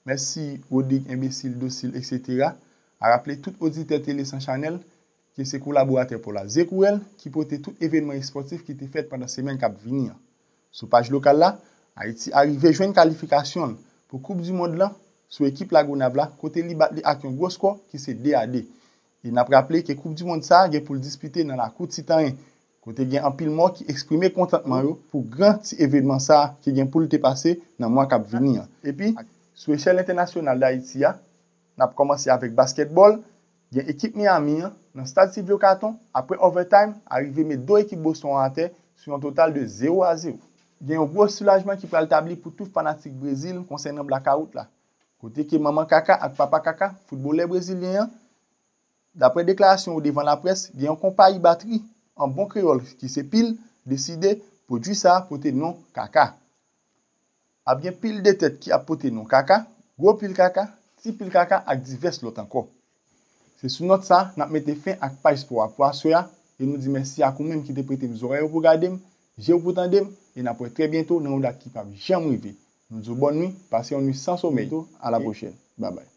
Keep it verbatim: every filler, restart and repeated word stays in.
Mèsi Rodrig, Enbesil, Dosil, etsetera. A raple tout oditè Tele San Chanèl ke se kolaboratè Paul Azé Courel ki pote tout evènman espòtif ki te fèt pandan semèn k ap vini an. Sou paj lokal la, Ayiti arive jwenn kalifikasyon l pou Koup di Mond lan sou ekip Lagonav la, kote li bat li ak yon gwo skò ki se de a de. E n ap raple ke Koup di Mond sa a gen pou l dispite nan lakou Titanyen, kote gen anpil mò ki eksprime kontantman yo pou gran ti evènman sa a ki gen pou l te pase nan mwa k ap vini an. Epi, sou echèl entènasyonal Dayiti a, n ap kòmanse avèk baskètbòl, gen ekip Miami an, nan stad Silvio Caton, apre overtime, arive met do ekip Boston an atè sou yon total de zewo a zewo. Gen yon gwo soulajman ki pral tabli pou tout fanatik Brezil konsènan blakawout la, kote ke manman Kaka ak papa Kaka, foutbolè brezilyen an, daprè deklarasyon yo devan laprès, gen yon konpayi batri an bon kreyòl ki se Pil, deside pwodui sa a pote non Kaka. Ap gen pil de tèt ki ap pote non Kaka, gwo pil kaka, ti pil kaka ak divès lòt ankò. Se sou nòt sa a n ap mete fen ak paj spò a pou aswè a, e nou di mèsi ak ou menm ki te prete m zòrèy ou pou gade m, je w pou tande m, e n ap wè trè byento nan yon dat ki p ap janm rive. Nou di w bòn nwi, pase yon nwi san somèy. A la pwochèn. Babay.